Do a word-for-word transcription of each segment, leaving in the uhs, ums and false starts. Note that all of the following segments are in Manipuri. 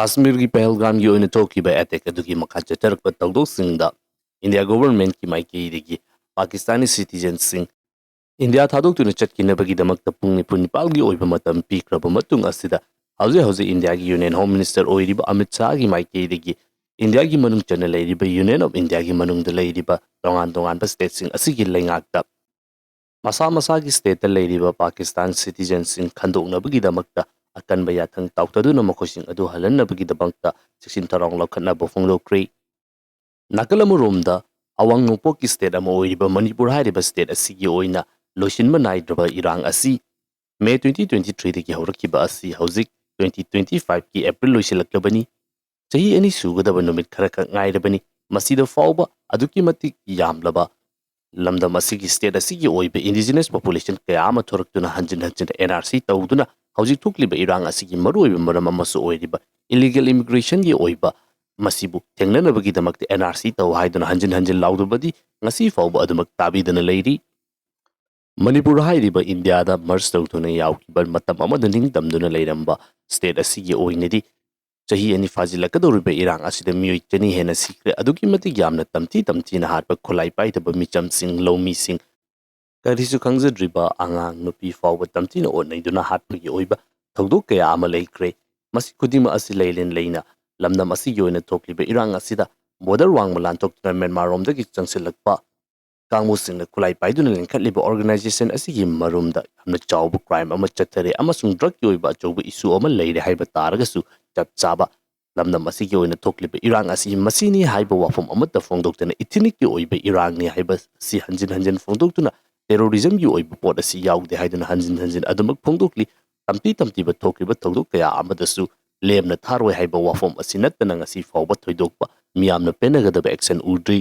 ꯀꯥꯁꯃꯤꯔꯒꯤ ꯄꯍꯜꯒꯥꯝꯒꯤ ꯑꯣꯏꯅ ꯊꯣꯛꯈꯤꯕ ꯑꯦꯇꯦꯛ ꯑꯗꯨꯒꯤ ꯃꯈꯥ ꯆꯠꯊꯔꯛꯄ ꯊꯧꯗꯣꯛꯁꯤꯡꯗ ꯏꯟꯗꯤꯌꯥ ꯒꯣꯚꯔꯟꯃꯦꯟꯠꯀꯤ ꯃꯥꯏꯀꯩꯗꯒꯤ ꯄꯥꯀꯤꯁꯇꯥꯅꯤ ꯁꯤꯇꯤꯖꯦꯟꯁꯤꯡ ꯏꯟꯗꯤꯌꯥ ꯊꯥꯗꯣꯛꯇꯨꯅ ꯆꯠꯈꯤꯅꯕꯒꯤꯗꯃꯛꯇ ꯄꯨꯡ ꯅꯤꯐꯨ ꯅꯤꯄꯥꯜꯒꯤ ꯑꯣꯏꯕ ꯃꯇꯝ ꯄꯤꯈ꯭ꯔꯕ ꯃꯇꯨꯡ ꯑꯁꯤꯗ, ꯍꯧꯖꯤꯛ ꯍꯧꯖꯤꯛ ꯏꯟꯗꯤꯌꯥꯒꯤ ꯌꯨꯅꯤꯌꯟ ꯍꯣꯝ ꯃꯤꯅꯤꯁꯇꯔ ꯑꯣꯏꯔꯤꯕ ꯑꯃꯤꯠ ꯁꯥꯍꯒꯤ ꯃꯥꯏꯀꯩꯗꯒꯤ ꯏꯟꯗꯤꯌꯥꯒꯤ ꯃꯅꯨꯡ ꯆꯟꯅ ꯂꯩꯔꯤꯕ ꯌꯨꯅꯤꯌꯟ ꯑꯣꯐ ꯏꯟꯗꯤꯌꯥꯒꯤ ꯃꯅꯨꯡꯗ ꯂꯩꯔꯤꯕ ꯇꯣꯉꯥꯟ ꯇꯣꯉꯥꯟꯕ ꯁ꯭ꯇꯦꯠꯁꯤꯡ ꯑꯁꯤꯒꯤ ꯂꯩꯉꯥꯛꯇ ꯃꯁꯥ ꯃꯁꯥꯒꯤ ꯁ꯭ꯇꯦꯠꯇ ꯂꯩꯔꯤꯕ ꯄꯥꯀꯤꯁꯇꯥꯟ ꯁꯤꯇꯤꯖꯦꯟꯁꯤꯡ ꯈꯟꯗꯣꯛꯅꯕꯒꯤꯗꯃꯛꯇ ꯑꯀꯟꯕ ꯌꯥꯊꯪ ꯇꯥꯎꯊꯗꯨꯅ ꯃꯈꯣꯏꯁꯤꯡ ꯑꯗꯨ ꯍꯜꯍꯟꯅꯕꯒꯤꯗꯃꯛꯇ ꯆꯦꯛꯁꯤꯟ ꯊꯧꯔꯥꯡ ꯂꯧꯈꯠꯅꯕ ꯐꯣꯡꯗꯣꯛꯈ꯭ꯔꯤ꯫ ꯅꯥꯀꯜ ꯑꯃꯔꯣꯝꯗ, ꯑꯋꯥꯡ ꯅꯣꯡꯄꯣꯛꯀꯤ ꯁ꯭ꯇꯦꯠ ꯑꯃ ꯑꯣꯏꯔꯤꯕ ꯃꯅꯤꯄꯨꯔ ꯍꯥꯏꯔꯤꯕ ꯁ꯭ꯇꯦꯠ ꯑꯁꯤꯒꯤ ꯑꯣꯏꯅ ꯂꯣꯏꯁꯤꯟꯕ ꯅꯥꯏꯗ꯭ꯔꯕ ꯏꯔꯥꯡ ꯑꯁꯤ ꯃꯦ ꯇ꯭ꯋꯦꯟꯇꯤ ꯇ꯭ꯋꯦꯟꯇꯤ ꯊ꯭ꯔꯤꯗꯒꯤ ꯍꯧꯔꯛꯈꯤꯕ ꯑꯁꯤ ꯍꯧꯖꯤꯛ ꯇ꯭ꯋꯦꯟꯇꯤ ꯇ꯭ꯋꯦꯟꯇꯤ ꯐꯥꯏꯚꯀꯤ ꯑꯦꯄ꯭ꯔꯤꯜ ꯂꯣꯏꯁꯤꯜꯂꯛꯂꯕꯅꯤ꯫ ꯆꯍꯤ ꯑꯅꯤ ꯁꯨꯒꯗꯕ ꯅꯨꯃꯤꯠ ꯈꯔꯈꯛ ꯉꯥꯏꯔꯕꯅꯤ꯫ ꯃꯁꯤꯗ ꯐꯥꯎꯕ ꯑꯗꯨꯛꯀꯤ ꯃꯇꯤꯛ ꯌꯥꯝꯂꯕ ꯂꯝꯗꯝ ꯑꯁꯤꯒꯤ, ꯁ꯭ꯇꯦꯠ ꯑꯁꯤꯒꯤ ꯑꯣꯏꯕ ꯏꯟꯗꯤꯖꯤꯅꯁ ꯄꯣꯄꯨꯂꯦꯁꯟ ꯀꯌꯥ ꯑꯃ ꯊꯣꯔꯛꯇꯨꯅ ꯍꯟꯖꯤꯟ ꯍꯟꯖꯤꯟ ꯑꯦꯟ ꯑꯥꯔ ꯁꯤ ꯇꯧꯗꯨꯅ ꯍꯧꯖꯤꯛ ꯊꯣꯛꯂꯤꯕ ꯏꯔꯥꯡ ꯑꯁꯤꯒꯤ ꯃꯔꯨꯑꯣꯏꯕ ꯃꯔꯝ ꯑꯃꯁꯨ ꯑꯣꯏꯔꯤꯕ ꯏꯂꯤꯒꯦꯜ ꯏꯃꯤꯒ꯭ꯔꯦꯁꯟꯒꯤ ꯑꯣꯏꯕ ꯃꯁꯤꯕꯨ ꯊꯦꯡꯅꯅꯕꯒꯤꯗꯃꯛꯇ ꯑꯦꯟ ꯑꯥꯔ ꯁꯤ ꯇꯧ ꯍꯥꯏꯗꯨꯅ ꯍꯟꯖꯤꯟ ꯍꯟꯖꯤꯟ ꯂꯥꯎꯗꯕꯗꯤ ꯉꯁꯤ ꯐꯥꯎꯕ ꯑꯗꯨꯃꯛ ꯇꯥꯕꯤꯗꯅ ꯂꯩꯔꯤ꯫ ꯃꯅꯤꯄꯨꯔ ꯍꯥꯏꯔꯤꯕ ꯏꯟꯗꯤꯌꯥꯗ ꯃꯔꯖ ꯇꯧꯗꯨꯅ ꯌꯥꯎꯈꯤꯕ ꯃꯇꯝ ꯑꯃꯗ ꯅꯤꯡꯇꯝꯗꯨꯅ ꯂꯩꯔꯝꯕ ꯁ꯭ꯇꯦꯠ ꯑꯁꯤꯒꯤ ꯑꯣꯏꯅꯗꯤ ꯆꯍꯤ ꯑꯅꯤ ꯐꯥꯖꯤꯜꯂꯛꯀꯗꯧꯔꯤꯕ ꯏꯔꯥꯡ ꯑꯁꯤꯗ ꯃꯤꯑꯣꯏ ꯆꯅꯤ ꯍꯦꯟꯅ ꯁꯤꯈ꯭ꯔꯦ꯫ ꯑꯗꯨꯛꯀꯤ ꯃꯇꯤꯛ ꯌꯥꯝꯅ ꯇꯝꯊꯤ ꯇꯝꯊꯤꯅ ꯍꯥꯠꯄ, ꯈꯨꯠꯂꯥꯏ ꯄꯥꯏꯗꯕ ꯃꯤꯆꯝꯁꯤꯡ, ꯂꯧꯃꯤꯁꯤꯡ, ꯀꯔꯤꯁꯨ ꯈꯪꯖꯗ꯭ꯔꯤꯕ ꯑꯉꯥꯡ ꯅꯨꯄꯤ ꯐꯥꯎꯕ ꯇꯝꯊꯤꯅ ꯑꯣꯠꯅꯩꯗꯨꯅ ꯍꯥꯠꯄꯒꯤ ꯑꯣꯏꯕ ꯊꯧꯗꯣꯛ ꯀꯌꯥ ꯑꯃ ꯂꯩꯈ꯭ꯔꯦ꯫ ꯃꯁꯤ ꯈꯨꯗꯤꯡꯃꯛ ꯑꯁꯤ ꯂꯩꯔꯦꯟ ꯂꯩꯅ ꯂꯝꯗꯝ ꯑꯁꯤꯒꯤ ꯑꯣꯏꯅ ꯊꯣꯛꯂꯤꯕ ꯏꯔꯥꯡ ꯑꯁꯤꯗ ꯕꯣꯔꯗꯔ ꯋꯥꯡꯃ ꯂꯥꯟꯊꯣꯛꯇꯨꯅ ꯃ꯭ꯌꯥꯟꯃꯥꯔ ꯔꯣꯝꯗꯒꯤ ꯆꯪꯁꯤꯜꯂꯛꯄ ꯀꯥꯡꯕꯨꯁꯤꯡꯅ ꯈꯨꯠꯂꯥꯏ ꯄꯥꯏꯗꯨꯅ ꯂꯤꯡꯈꯠꯂꯤꯕ ꯑꯣꯔꯒꯅꯥꯏꯖꯦꯁꯟ ꯑꯁꯤꯒꯤ ꯃꯔꯨꯝꯗ ꯌꯥꯝꯅ ꯆꯥꯎꯕ ꯀ꯭ꯔꯥꯏꯝ ꯑꯃ ꯆꯠꯊꯔꯦ ꯑꯃꯁꯨꯡ ꯗ꯭ꯔꯒꯀꯤ ꯑꯣꯏꯕ ꯑꯆꯧꯕ ꯏꯁꯨ ꯑꯃ ꯂꯩꯔꯦ ꯍꯥꯏꯕ ꯇꯥꯔꯒꯁꯨ, ꯆꯞ ꯆꯥꯕ ꯂꯝꯗꯝ ꯑꯁꯤꯒꯤ ꯑꯣꯏꯅ ꯊꯣꯛꯂꯤꯕ ꯏꯔꯥꯡ ꯑꯁꯤ ꯃꯁꯤꯅꯤ ꯍꯥꯏꯕ ꯋꯥꯐꯝ ꯑꯃꯠꯇ ꯐꯣꯡꯗꯣꯛꯇꯅ, ꯏꯊꯤꯅꯤꯛꯀꯤ ꯑꯣꯏꯕ ꯏꯔꯥꯡꯅꯤ ꯍꯥꯏꯕ ꯑꯁꯤ ꯍꯟꯖꯤꯟ ꯍꯟꯖꯤꯟ ꯐꯣꯡꯗꯣꯛꯇꯨꯅ, ꯇꯦꯔꯣꯔꯤꯖꯝꯒꯤ ꯑꯣꯏꯕ ꯄꯣꯠ ꯑꯁꯤ ꯌꯥꯎꯗꯦ ꯍꯥꯏꯗꯨꯅ ꯍꯟꯖꯤꯟ ꯍꯟꯖꯤꯟ ꯑꯗꯨꯃꯛ ꯐꯣꯡꯗꯣꯛꯂꯤ꯫ ꯇꯝꯊꯤ ꯇꯝꯊꯤꯕ ꯊꯣꯛꯈꯤꯕ ꯊꯧꯗꯣꯛ ꯀꯌꯥ ꯑꯃꯗꯁꯨ ꯂꯦꯝꯅ ꯊꯥꯔꯣꯏ ꯍꯥꯏꯕ ꯋꯥꯐꯝ ꯑꯁꯤ ꯅꯠꯇꯅ ꯉꯁꯤ ꯐꯥꯎꯕ ꯊꯣꯏꯗꯣꯛꯄ ꯃꯤꯌꯥꯝꯅ ꯄꯦꯟꯅꯒꯗꯕ ꯑꯦꯛꯁꯟ ꯎꯗ꯭ꯔꯤ꯫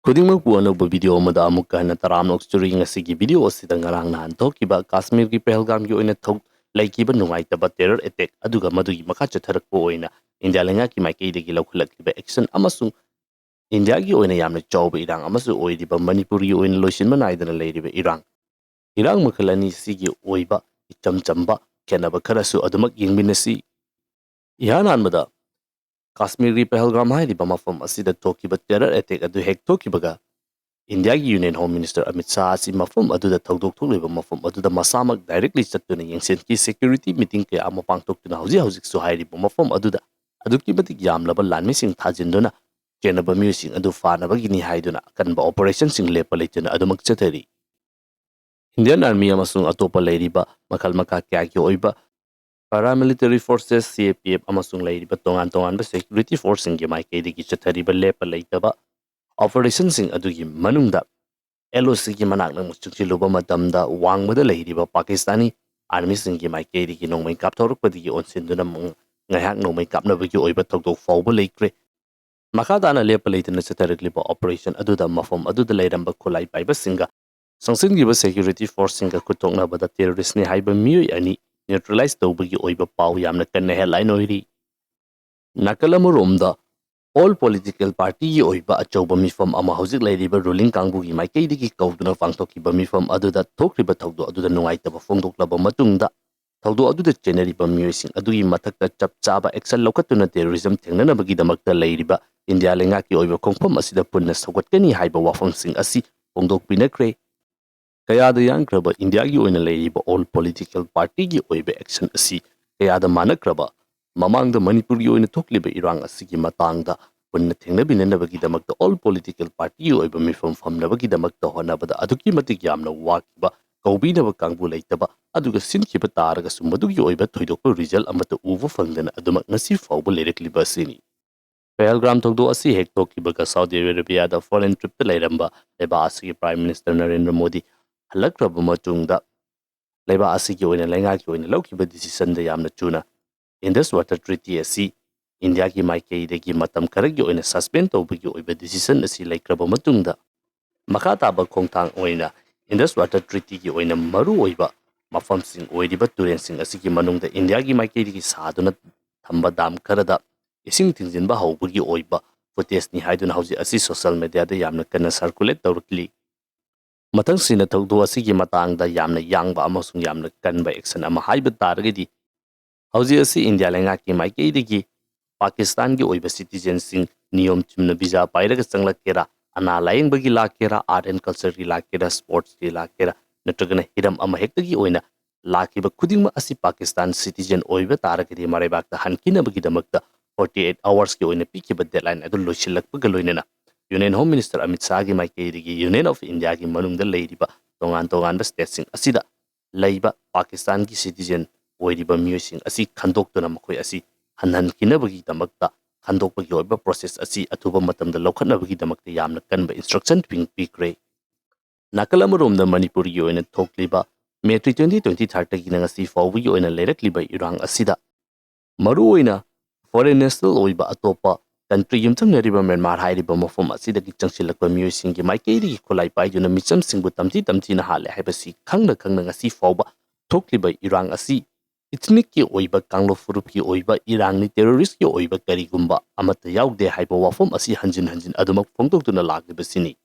ꯈꯨꯗꯤꯡꯃꯛꯄꯨ ꯑꯅꯧꯕ ꯚꯤꯗꯤꯑꯣ ꯑꯃꯗ ꯑꯃꯨꯛꯀ ꯍꯟꯅ ꯇꯔꯥꯝꯅ ꯑꯣꯛꯆꯔꯤ꯫ ꯉꯁꯤꯒꯤ ꯚꯤꯗꯤꯑꯣ ꯑꯁꯤꯗ ꯉꯔꯥꯡ ꯅꯍꯥꯟ ꯊꯣꯛꯈꯤꯕ ꯀꯥꯁꯃꯤꯔꯒꯤ ꯄꯍꯜꯒꯥꯝꯒꯤ ꯑꯣꯏꯅ ꯊꯧ-, ꯂꯩꯈꯤꯕ ꯅꯨꯡꯉꯥꯏꯇꯕ ꯇꯦꯔꯔ ꯑꯦꯇꯦꯛ ꯑꯗꯨꯒ ꯃꯗꯨꯒꯤ ꯃꯈꯥ ꯆꯠꯊꯔꯛꯄ ꯑꯣꯏꯅ ꯏꯟꯗꯤꯌꯥ ꯂꯩꯉꯥꯛꯀꯤ ꯃꯥꯏꯀꯩꯗꯒꯤ ꯂꯧꯈꯠꯂꯛꯂꯤꯕ ꯑꯦꯛꯁꯟ ꯑꯃꯁꯨꯡ ꯏꯟꯗꯤꯌꯥꯒꯤ ꯑꯣꯏꯅ ꯌꯥꯝꯅ ꯆꯥꯎꯕ ꯏꯔꯥꯡ ꯑꯃꯁꯨ ꯑꯣꯏꯔꯤꯕ ꯃꯅꯤꯄꯨꯔꯒꯤ ꯑꯣꯏꯅ ꯂꯣꯏꯁꯤꯟꯕ ꯅꯥꯏꯗꯅ ꯂꯩꯔꯤꯕ ꯏꯔꯥꯡ, ꯏꯔꯥꯡ ꯃꯈꯜ ꯑꯅꯤꯁꯤꯒꯤ ꯑꯣꯏꯕ ꯏꯆꯝ ꯆꯝꯕ ꯈꯦꯠꯅꯕ ꯈꯔꯁꯨ ꯑꯗꯨꯃꯛ ꯌꯦꯡꯃꯤꯟꯅꯁꯤ꯫ ꯏꯍꯥꯟ ꯍꯥꯟꯕꯗ ꯀꯥꯁꯃꯤꯔꯒꯤ ꯄꯍꯜꯒꯥꯝ ꯍꯥꯏꯔꯤꯕ ꯃꯐꯝ ꯑꯁꯤꯗ ꯊꯣꯛꯈꯤꯕ terror attack ꯑꯗꯨ ꯍꯦꯛ ꯊꯣꯛꯈꯤꯕꯒ, ꯏꯟꯗꯤꯌꯥꯒꯤ Union Home Minister Amit Shah ꯑꯁꯤ ꯃꯐꯝ ꯑꯗꯨꯗ ꯊꯧꯗꯣꯛ ꯊꯣꯛꯂꯤꯕ ꯃꯐꯝ ꯑꯗꯨꯗ ꯃꯁꯥꯃꯛ directly ꯆꯠꯇꯨꯅ ꯌꯦꯡꯁꯤꯟꯈꯤ꯫ Security meeting ꯀꯌꯥ ꯑꯃ ꯄꯥꯡꯊꯣꯛꯇꯨꯅ ꯍꯧꯖꯤꯛ ꯍꯧꯖꯤꯛꯁꯨ ꯍꯥꯏꯔꯤꯕ ꯃꯐꯝ ꯑꯗꯨꯗ ꯑꯗꯨꯛꯀꯤ ꯃꯇꯤꯛ ꯌꯥꯝꯂꯕ ꯂꯥꯟꯃꯤꯁꯤꯡ ꯊꯥꯖꯤꯟꯗꯨꯅ ꯆꯦꯟꯅꯕ ꯃꯤꯑꯣꯏꯁꯤꯡ ꯑꯗꯨ ꯐꯥꯅꯕꯒꯤꯅꯤ ꯍꯥꯏꯗꯨꯅ ꯑꯀꯟꯕ operationꯁꯤꯡ ꯂꯦꯞꯄ ꯂꯩꯇꯅ ꯑꯗꯨꯃꯛ ꯆꯠꯊꯔꯤ꯫ Indian Army ꯑꯃꯁꯨꯡ ꯑꯇꯣꯞꯄ ꯂꯩꯔꯤꯕ ꯃꯈꯜ ꯃꯈꯥ ꯀꯌꯥꯒꯤ ꯑꯣꯏꯕ paramilitary forces, C A P F, ꯑꯃꯁꯨꯡ ꯂꯩꯔꯤꯕ ꯇꯣꯉꯥꯟ ꯇꯣꯉꯥꯟꯕ security forceꯁꯤꯡꯒꯤ ꯃꯥꯏꯀꯩꯗꯒꯤ ꯆꯠꯊꯔꯤꯕ ꯂꯦꯞꯄ ꯂꯩꯇꯕ operationꯁꯤꯡ ꯑꯗꯨꯒꯤ ꯃꯅꯨꯡꯗ L O Cꯒꯤ ꯃꯅꯥꯛ ꯅꯛꯅ ꯆꯪꯁꯤꯜꯂꯨꯕ ꯃꯇꯝꯗ ꯋꯥꯡꯃꯗ ꯂꯩꯔꯤꯕ ꯄꯥꯀꯤꯁꯇꯥꯅꯤ Armyꯁꯤꯡꯒꯤ ꯃꯥꯏꯀꯩꯗꯒꯤ ꯅꯣꯡꯃꯩ ꯀꯥꯞꯊꯣꯔꯛꯄꯗꯒꯤ ꯑꯣꯟꯁꯤꯟꯗꯨꯅ ꯉꯥꯏꯍꯥꯛ ꯅꯣꯡꯃꯩ ꯀꯥꯞꯅꯕꯒꯤ ꯑꯣꯏꯕ ꯊꯧꯗꯣꯛ ꯐꯥꯎꯕ ꯂꯩꯈ꯭ꯔꯦ꯫ ꯃꯈꯥ ꯇꯥꯅ ꯂꯦꯞꯄ ꯂꯩꯇꯅ ꯆꯠꯊꯔꯛꯂꯤꯕ operation ꯑꯗꯨꯗ ꯃꯐꯝ ꯑꯗꯨꯗ ꯂꯩꯔꯝꯕ ꯈꯨꯠꯂꯥꯏ ꯄꯥꯏꯕꯁꯤꯡꯒ ꯆꯪꯁꯤꯟꯈꯤꯕ security forceꯁꯤꯡꯒ ꯈꯨꯠꯊꯣꯛꯅꯕꯗ terroristꯅꯤ ꯍꯥꯏꯕ ꯃꯤꯑꯣꯏ ꯑꯅꯤ neutralize ꯇꯧꯕꯒꯤ ꯑꯣꯏꯕ ꯄꯥꯎ ꯌꯥꯝꯅ ꯀꯟꯅ headline ꯑꯣꯏꯔꯤ꯫ ꯅꯥꯀꯜ ꯑꯃꯔꯣꯝꯗ, all political partyꯒꯤ ꯑꯣꯏꯕ ꯑꯆꯧꯕ ꯃꯤꯐꯝ ꯑꯃ ꯍꯧꯖꯤꯛ ꯂꯩꯔꯤꯕ ruling ꯀꯥꯡꯕꯨꯒꯤ ꯃꯥꯏꯀꯩꯗꯒꯤ ꯀꯧꯗꯨꯅ ꯄꯥꯡꯊꯣꯛꯈꯤꯕ ꯃꯤꯐꯝ ꯑꯗꯨꯗ ꯊꯣꯛꯈ꯭ꯔꯤꯕ ꯊꯧꯗꯣꯛ ꯑꯗꯨꯗ ꯅꯨꯡꯉꯥꯏꯇꯕ ꯐꯣꯡꯗꯣꯛꯂꯕ ꯃꯇꯨꯡꯗ, ꯊꯧꯗꯣꯛ ꯑꯗꯨꯗ ꯆꯦꯟꯅꯔꯤꯕ ꯃꯤꯑꯣꯏꯁꯤꯡ ꯑꯗꯨꯒꯤ ꯃꯊꯛꯇ ꯆꯞ ꯆꯥꯕ action ꯂꯧꯈꯠꯇꯨꯅ terrorism ꯊꯦꯡꯅꯅꯕꯒꯤꯗꯃꯛꯇ ꯂꯩꯔꯤꯕ ꯏꯟꯗꯤꯌꯥ ꯂꯩꯉꯥꯛꯀꯤ ꯑꯣꯏꯕ ꯈꯣꯡꯐꯝ ꯑꯁꯤꯗ ꯄꯨꯟꯅ ꯁꯧꯒꯠꯀꯅꯤ ꯍꯥꯏꯕ ꯋꯥꯐꯝꯁꯤꯡ ꯑꯁꯤ ꯐꯣꯡꯗꯣꯛꯄꯤꯅꯈ꯭ꯔꯦ꯫ ꯀꯌꯥꯗ ꯌꯥꯟꯈ꯭ꯔꯕ ꯏꯟꯗꯤꯌꯥꯒꯤ ꯑꯣꯏꯅ ꯂꯩꯔꯤꯕ all political partyꯒꯤ ꯑꯣꯏꯕ action ꯑꯁꯤ ꯀꯌꯥꯗ ꯃꯥꯟꯅꯈ꯭ꯔꯕ, ꯃꯃꯥꯡꯗ ꯃꯅꯤꯄꯨꯔꯒꯤ ꯑꯣꯏꯅ ꯊꯣꯛꯂꯤꯕ ꯏꯔꯥꯡ ꯑꯁꯤꯒꯤ ꯃꯇꯥꯡꯗ ꯄꯨꯟꯅ ꯊꯦꯡꯅꯕꯤꯅꯅꯕꯒꯤꯗꯃꯛꯇ all political partyꯒꯤ ꯑꯣꯏꯕ ꯃꯤꯐꯝ ꯐꯝꯅꯕꯒꯤꯗꯃꯛꯇ ꯍꯣꯠꯅꯕꯗ ꯑꯗꯨꯛꯀꯤ ꯃꯇꯤꯛ ꯌꯥꯝꯅ ꯋꯥꯈꯤꯕ ꯀꯧꯕꯤꯅꯕ ꯀꯥꯡꯕꯨ ꯂꯩꯇꯕ, ꯑꯗꯨꯒ ꯁꯤꯟꯈꯤꯕ ꯇꯥꯔꯒꯁꯨ ꯃꯗꯨꯒꯤ ꯑꯣꯏꯕ ꯊꯣꯏꯗꯣꯛꯄ result ꯑꯃꯠꯇ ꯎꯕ ꯐꯪꯗꯅ ꯑꯗꯨꯃꯛ ꯉꯁꯤ ꯐꯥꯎꯕ ꯂꯩꯔꯛꯂꯤꯕ ꯑꯁꯤꯅꯤ꯫ ꯄꯍꯜꯒ꯭ꯔꯥꯝ ꯊꯧꯗꯣꯛ ꯑꯁꯤ ꯍꯦꯛ ꯊꯣꯛꯈꯤꯕꯒ ꯁꯥꯎꯗꯤ ꯑꯔꯦꯕꯤꯌꯥꯗ foreign tripꯇ ꯂꯩꯔꯝꯕ ꯂꯩꯕꯥꯛ ꯑꯁꯤꯒꯤ Prime Minister ꯅꯔꯦꯟꯗ꯭ꯔ ꯃꯣꯗꯤ ꯍꯜꯂꯛꯈ꯭ꯔꯕ ꯃꯇꯨꯡꯗ, ꯂꯩꯕꯥꯛ ꯑꯁꯤꯒꯤ ꯑꯣꯏꯅ ꯂꯩꯉꯥꯛꯀꯤ ꯑꯣꯏꯅ ꯂꯧꯈꯤꯕ decisionꯗ ꯌꯥꯝꯅ ꯆꯨꯅ Indus Water Treaty ꯑꯁꯤ ꯏꯟꯗꯤꯌꯥꯒꯤ ꯃꯥꯏꯀꯩꯗꯒꯤ ꯃꯇꯝ ꯈꯔꯒꯤ ꯑꯣꯏꯅ suspend ꯇꯧꯕꯒꯤ ꯑꯣꯏꯕ decision ꯑꯁꯤ ꯂꯩꯈ꯭ꯔꯕ ꯃꯇꯨꯡꯗ, ꯃꯈꯥ ꯇꯥꯕ ꯈꯣꯡꯊꯥꯡ ꯑꯣꯏꯅ Indus Water Treatyꯒꯤ ꯑꯣꯏꯅ ꯃꯔꯨ ꯑꯣꯏꯕ ꯃꯐꯝꯁꯤꯡ ꯑꯣꯏꯔꯤꯕ ꯇꯨꯔꯦꯜꯁꯤꯡ ꯑꯁꯤꯒꯤ ꯃꯅꯨꯡꯗ ꯏꯟꯗꯤꯌꯥꯒꯤ ꯃꯥꯏꯀꯩꯗꯒꯤ ꯁꯥꯗꯨꯅ ꯊꯝꯕ dam ꯈꯔꯗ ꯏꯁꯤꯡ ꯊꯤꯡꯖꯤꯟꯕ ꯍꯧꯕꯒꯤ ꯑꯣꯏꯕ footageꯅꯤ ꯍꯥꯏꯗꯨꯅ ꯍꯧꯖꯤꯛ ꯑꯁꯤ social mediaꯗ ꯌꯥꯝꯅ ꯀꯟꯅ circulate ꯇꯧꯔꯛꯂꯤ꯫ ꯃꯊꯪꯁꯤꯅ ꯊꯧꯗꯣꯛ ꯑꯁꯤꯒꯤ ꯃꯇꯥꯡꯗ ꯌꯥꯝꯅ ꯌꯥꯡꯕ ꯑꯃꯁꯨꯡ ꯌꯥꯝꯅ ꯀꯟꯕ action ꯑꯃ ꯍꯥꯏꯕ ꯇꯥꯔꯒꯗꯤ, ꯍꯧꯖꯤꯛ ꯑꯁꯤ ꯏꯟꯗꯤꯌꯥ ꯂꯩꯉꯥꯛꯀꯤ ꯃꯥꯏꯀꯩꯗꯒꯤ ꯄꯥꯀꯤꯁꯇꯥꯟꯒꯤ ꯑꯣꯏꯕ ꯁꯤꯇꯤꯖꯦꯟꯁꯤꯡ ꯅꯤꯌꯣꯝ ꯆꯨꯝꯅ ꯚꯤꯖꯥ ꯄꯥꯏꯔꯒ ꯆꯪꯂꯛꯀꯦꯔꯥ, ꯑꯅꯥ ꯂꯥꯌꯦꯡꯕꯒꯤ ꯂꯥꯛꯀꯦꯔꯥ, ꯑꯥꯔꯠ ꯑꯦꯟ ꯀꯜꯆꯔꯒꯤ ꯂꯥꯛꯀꯦꯔꯥ, ꯁ꯭ꯄꯣꯔꯠꯁꯀꯤ ꯂꯥꯛꯀꯦꯔꯥ, ꯅꯠꯇ꯭ꯔꯒꯅ ꯍꯤꯔꯝ ꯑꯃꯍꯦꯛꯇꯒꯤ ꯑꯣꯏꯅ ꯂꯥꯛꯈꯤꯕ ꯈꯨꯗꯤꯡꯃꯛ ꯑꯁꯤ ꯄꯥꯀꯤꯁꯇꯥꯟ ꯁꯤꯇꯤꯖꯦꯟ ꯑꯣꯏꯕ ꯇꯥꯔꯒꯗꯤ ꯃꯔꯩꯕꯥꯛꯇ ꯍꯟꯈꯤꯅꯕꯒꯤꯗꯃꯛꯇ forty eight hours ꯀꯤ ꯑꯣꯏꯅ ꯄꯤꯈꯤꯕ deadline ꯑꯗꯨ ꯂꯣꯏꯁꯤꯜꯂꯛꯄꯒ ꯂꯣꯏꯅꯅ Union Home Minister ꯑꯃꯤꯠ ꯁꯥꯍꯒꯤ ꯃꯥꯏꯀꯩꯗꯒꯤ Union of India ꯒꯤ ꯃꯅꯨꯡꯗ ꯂꯩꯔꯤꯕ ꯇꯣꯉꯥꯟ ꯇꯣꯉꯥꯟꯕ state ꯁꯤꯡ ꯑꯁꯤꯗ ꯂꯩꯕ ꯄꯥꯀꯤꯁꯇꯥꯟꯒꯤ ꯁꯤꯇꯤꯖꯦꯟ ꯑꯣꯏꯔꯤꯕ ꯃꯤꯑꯣꯏꯁꯤꯡ ꯑꯁꯤ ꯈꯟꯗꯣꯛꯇꯨꯅ ꯃꯈꯣꯏ ꯑꯁꯤ ꯍꯟꯍꯟꯈꯤꯅꯕꯒꯤꯗꯃꯛꯇ ꯈꯟꯗꯣꯛꯄꯒꯤ ꯑꯣꯏꯕ process ꯑꯁꯤ ꯑꯊꯨꯕ ꯃꯇꯝꯗ ꯂꯧꯈꯠꯅꯕꯒꯤꯗꯃꯛꯇ ꯌꯥꯝꯅ ꯀꯟꯕ instruction ꯄꯤꯡ-, ꯄꯤꯈ꯭ꯔꯦ꯫ ꯅꯥꯀꯜ ꯑꯃꯔꯣꯝꯗ ꯃꯅꯤꯄꯨꯔꯒꯤ ꯑꯣꯏꯅ ꯊꯣꯛꯂꯤꯕ May three, twenty twenty-third ꯇꯒꯤꯅ ꯉꯁꯤ ꯐꯥꯎꯕꯒꯤ ꯑꯣꯏꯅ ꯂꯩꯔꯛꯂꯤꯕ ꯏꯔꯥꯡ ꯑꯁꯤꯗ ꯃꯔꯨꯑꯣꯏꯅ foreign national ꯑꯣꯏꯕ ꯑꯇꯣꯞꯄ country ꯌꯨꯝꯊꯪꯅꯔꯤꯕ ꯃ꯭ꯌꯥꯟꯃꯥꯔ ꯍꯥꯏꯔꯤꯕ ꯃꯐꯝ ꯑꯁꯤꯗꯒꯤ ꯆꯪꯁꯤꯜꯂꯛꯄ ꯃꯤꯑꯣꯏꯁꯤꯡꯒꯤ ꯃꯥꯏꯀꯩꯗꯒꯤ ꯈꯨꯠꯂꯥꯏ ꯄꯥꯏꯗꯨꯅ ꯃꯤꯆꯝꯁꯤꯡꯕꯨ ꯇꯝꯊꯤ ꯇꯝꯊꯤꯅ ꯍꯥꯠꯂꯦ ꯍꯥꯏꯕꯁꯤ ꯈꯪꯅ ꯈꯪꯅ ꯉꯁꯤ ꯐꯥꯎꯕ ꯊꯣꯛꯂꯤꯕ ꯏꯔꯥꯡ ꯑꯁꯤ ethnic ꯀꯤ ꯑꯣꯏꯕ, ꯀꯥꯡꯂꯨꯞ ꯐꯨꯔꯨꯞꯀꯤ ꯑꯣꯏꯕ ꯏꯔꯥꯡꯅꯤ, terrorist ꯀꯤ ꯑꯣꯏꯕ ꯀꯔꯤꯒꯨꯝꯕ ꯑꯃꯠꯇ ꯌꯥꯎꯗꯦ ꯍꯥꯏꯕ ꯋꯥꯐꯝ ꯑꯁꯤ ꯍꯟꯖꯤꯟ ꯍꯟꯖꯤꯟ ꯑꯗꯨꯃꯛ ꯐꯣꯡꯗꯣꯛꯇꯨꯅ ꯂꯥꯛꯂꯤꯕꯁꯤꯅꯤ꯫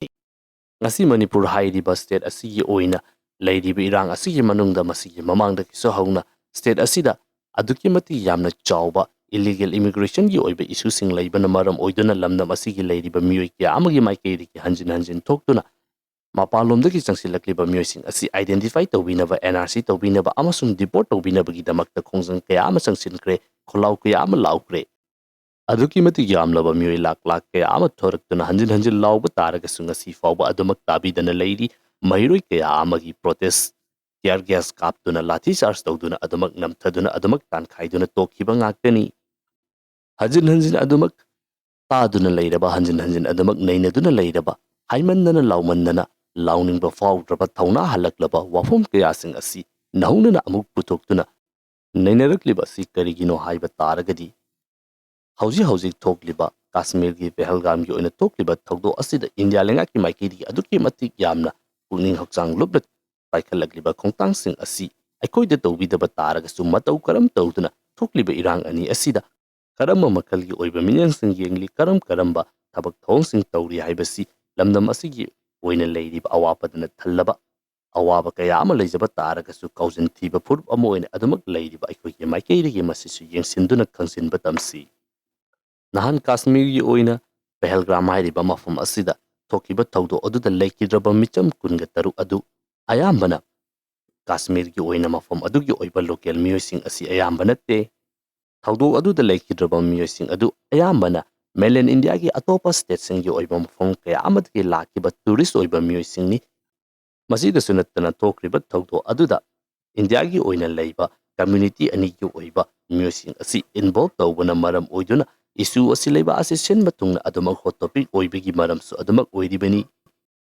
ꯉꯁꯤ ꯃꯅꯤꯄꯨꯔ ꯍꯥꯏꯔꯤꯕ state ꯑꯁꯤꯒꯤ ꯑꯣꯏꯅ ꯂꯩꯔꯤꯕ ꯏꯔꯥꯡ ꯑꯁꯤꯒꯤ ꯃꯅꯨꯡꯗ ꯃꯁꯤꯒꯤ ꯃꯃꯥꯡꯗꯒꯤꯁꯨ ꯍꯧꯅ state ꯑꯁꯤꯗ ꯑꯗꯨꯛꯀꯤ ꯃꯇꯤꯛ ꯌꯥꯝꯅ ꯆꯥꯎꯕ illegal immigration ꯒꯤ ꯑꯣꯏꯕ issue ꯁꯤꯡ ꯂꯩꯕꯅ ꯃꯔꯝ ꯑꯣꯏꯗꯨꯅ ꯂꯝꯗꯝ ꯑꯁꯤꯒꯤ ꯂꯩꯔꯤꯕ ꯃꯤꯑꯣꯏ ꯀꯌꯥ ꯑꯃꯒꯤ ꯃꯥꯏꯀꯩꯗꯒꯤ ꯍꯟꯖꯤꯟ ꯍꯟꯖꯤꯟ ꯊꯣꯛꯇꯨꯅ ꯃꯄꯥꯟꯂꯣꯝꯗꯒꯤ ꯆꯪꯁꯤꯜꯂꯛꯂꯤꯕ ꯃꯤꯑꯣꯏꯁꯤꯡ ꯑꯁꯤ identify ꯇꯧꯕꯤꯅꯕ, N R C ꯇꯧꯕꯤꯅꯕ ꯑꯃꯁꯨꯡ deport ꯇꯧꯕꯤꯅꯕꯒꯤꯗꯃꯛꯇ ꯈꯣꯡꯖꯪ ꯀꯌꯥ ꯑꯃ ꯆꯪꯁꯤꯟꯈ꯭ꯔꯦ, ꯈꯣꯜꯂꯥꯎ ꯀꯌꯥ ꯑꯃ ꯂꯥꯎꯈ꯭ꯔꯦ꯫ ꯑꯗꯨꯛꯀꯤ ꯃꯇꯤꯛ ꯌꯥꯝꯂꯕ ꯃꯤꯑꯣꯏ ꯂꯥꯛ ꯂꯥꯛ ꯀꯌꯥ ꯑꯃ ꯊꯣꯔꯛꯇꯨꯅ ꯍꯟꯖꯤꯟ ꯍꯟꯖꯤꯟ ꯂꯥꯎꯕ ꯇꯥꯔꯒꯁꯨ ꯉꯁꯤ ꯐꯥꯎꯕ ꯑꯗꯨꯃꯛ ꯇꯥꯕꯤꯗꯅ ꯂꯩꯔꯤ꯫ ꯃꯍꯩꯔꯣꯏ ꯀꯌꯥ ꯑꯃꯒꯤ protest tear gas ꯀꯥꯞꯇꯨꯅ, ꯂꯥꯊꯤ charge ꯇꯧꯗꯨꯅ ꯑꯗꯨꯃꯛ ꯅꯝꯊꯗꯨꯅ ꯑꯗꯨꯃꯛ ꯇꯥꯟꯈꯥꯏꯗꯨꯅ ꯇꯣꯛꯈꯤꯕ ꯉꯥꯛꯇꯅꯤ꯫ ꯍꯟꯖꯤꯟ ꯍꯟꯖꯤꯟ ꯑꯗꯨꯃꯛ ꯇꯥꯗꯨꯅ ꯂꯩꯔꯕ, ꯍꯟꯖꯤꯟ ꯍꯟꯖꯤꯟ ꯑꯗꯨꯃꯛ ꯅꯩꯅꯗꯨꯅ ꯂꯩꯔꯕ, ꯍꯥꯏꯃꯟꯗꯅ ꯂꯥꯎꯃꯟꯗꯅ ꯂꯥꯎꯅꯤꯡꯕ ꯐꯥꯎꯗ꯭ꯔꯕ, ꯊꯧꯅꯥ ꯍꯜꯂꯛꯂꯕ ꯋꯥꯐꯝ ꯀꯌꯥꯁꯤꯡ ꯑꯁꯤ ꯅꯧꯅꯅ ꯑꯃꯨꯛ ꯄꯨꯊꯣꯛꯇꯨꯅ ꯅꯩꯅꯔꯛꯂꯤꯕ ꯑꯁꯤ ꯀꯔꯤꯒꯤꯅꯣ ꯍꯥꯏꯕ ꯇꯥꯔꯒꯗꯤ, ꯍꯧꯖꯤꯛ ꯍꯧꯖꯤꯛ ꯊꯣꯛꯂꯤꯕ ꯀꯥꯁꯃꯤꯔꯒꯤ ꯄꯦꯍꯜꯒꯥꯝꯒꯤ ꯑꯣꯏꯅ ꯊꯣꯛꯂꯤꯕ ꯊꯧꯗꯣꯛ ꯑꯁꯤꯗ ꯏꯟꯗꯤꯌꯥ ꯂꯩꯉꯥꯛꯀꯤ ꯃꯥꯏꯀꯩꯗꯒꯤ ꯑꯗꯨꯛꯀꯤ ꯃꯇꯤꯛ ꯌꯥꯝꯅ ꯄꯨꯛꯅꯤꯡ ꯍꯛꯆꯥꯡ ꯂꯨꯞꯅ ꯄꯥꯏꯈꯠꯂꯛꯂꯤꯕ ꯈꯣꯡꯊꯥꯡꯁꯤꯡ ꯑꯁꯤ ꯑꯩꯈꯣꯏꯗ ꯇꯧꯕꯤꯗꯕ ꯇꯥꯔꯒꯁꯨ, ꯃꯇꯧ ꯀꯔꯝ ꯇꯧꯗꯨꯅ ꯊꯣꯛꯂꯤꯕ ꯏꯔꯥꯡ ꯑꯅꯤ ꯑꯁꯤꯗ ꯀꯔꯝꯕ ꯃꯈꯜꯒꯤ ꯑꯣꯏꯕ ꯃꯤꯠꯌꯦꯡꯁꯤꯡ ꯌꯦꯡꯂꯤ, ꯀꯔꯝ ꯀꯔꯝꯕ ꯊꯕꯛ ꯊꯧꯑꯣꯡꯁꯤꯡ ꯇꯧꯔꯤ ꯍꯥꯏꯕꯁꯤ ꯂꯝꯗꯝ ꯑꯁꯤꯒꯤ ꯑꯣꯏꯅ ꯂꯩꯔꯤꯕ ꯑꯋꯥꯄꯗꯅ ꯊꯜꯂꯕ ꯑꯋꯥꯕ ꯀꯌꯥ ꯑꯃ ꯂꯩꯖꯕ ꯇꯥꯔꯒꯁꯨ, ꯀꯥꯎꯖꯤꯟ ꯊꯤꯕ ꯐꯨꯔꯨꯞ ꯑꯃ ꯑꯣꯏꯅ ꯑꯗꯨꯃꯛ ꯂꯩꯔꯤꯕ ꯑꯩꯈꯣꯏꯒꯤ ꯃꯥꯏꯀꯩꯗꯒꯤ ꯃꯁꯤꯁꯨ ꯌꯦꯡꯁꯤꯟꯗꯨꯅ ꯈꯪꯖꯤꯟꯕ ꯇꯝꯁꯤ꯫ ꯅꯍꯥꯟ ꯀꯥꯁꯃꯤꯔꯒꯤ ꯑꯣꯏꯅ ꯄꯍꯜꯒ꯭ꯔꯥꯝ ꯍꯥꯏꯔꯤꯕ ꯃꯐꯝ ꯑꯁꯤꯗ ꯊꯣꯛꯈꯤꯕ ꯊꯧꯗꯣꯛ ꯑꯗꯨꯗ ꯂꯩꯈꯤꯗ꯭ꯔꯕ ꯃꯤꯆꯝ ꯀꯨꯟꯒ ꯇꯔꯨꯛ ꯑꯗꯨ ꯑꯌꯥꯝꯕꯅ ꯀꯥꯁꯃꯤꯔꯒꯤ ꯑꯣꯏꯅ ꯃꯐꯝ ꯑꯗꯨꯒꯤ ꯑꯣꯏꯕ ꯂꯣꯀꯦꯜ ꯃꯤꯑꯣꯏꯁꯤꯡ ꯑꯁꯤ ꯑꯌꯥꯝꯕ ꯅꯠꯇꯦ꯫ ꯊꯧꯗꯣꯛ ꯑꯗꯨꯗ ꯂꯩꯈꯤꯗ꯭ꯔꯕ ꯃꯤꯑꯣꯏꯁꯤꯡ ꯑꯗꯨ ꯑꯌꯥꯝꯕꯅ mainland ꯏꯟꯗꯤꯌꯥꯒꯤ ꯑꯇꯣꯞꯄ ꯁ꯭ꯇꯦꯠꯁꯤꯡꯒꯤ ꯑꯣꯏꯕ ꯃꯐꯝ ꯀꯌꯥ ꯑꯃꯗꯒꯤ ꯂꯥꯛꯈꯤꯕ ꯇꯨꯔꯤꯁ ꯑꯣꯏꯕ ꯃꯤꯑꯣꯏꯁꯤꯡꯅꯤ꯫ ꯃꯁꯤꯗꯁꯨ ꯅꯠꯇꯅ, ꯊꯣꯛꯈ꯭ꯔꯤꯕ ꯊꯧꯗꯣꯛ ꯑꯗꯨꯗ ꯏꯟꯗꯤꯌꯥꯒꯤ ꯑꯣꯏꯅ ꯂꯩꯕ ꯀꯝꯃ꯭ꯌꯨꯅꯤꯇꯤ ꯑꯅꯤꯒꯤ ꯑꯣꯏꯕ ꯃꯤꯑꯣꯏꯁꯤꯡ ꯑꯁꯤ ꯏꯟꯚꯣꯜꯕ ꯇꯧꯕꯅ ꯃꯔꯝ ꯑꯣꯏꯗꯨꯅ ꯏꯁꯨ ꯑꯁꯤ ꯂꯩꯕꯥꯛ ꯑꯁꯤ ꯁꯤꯟꯕ ꯊꯨꯡꯅ ꯑꯗꯨꯃꯛ ꯍꯣꯠ ꯇꯣꯄꯤꯛ ꯑꯣꯏꯕꯒꯤ ꯃꯔꯝꯁꯨ ꯑꯗꯨꯃꯛ ꯑꯣꯏꯔꯤꯕꯅꯤ꯫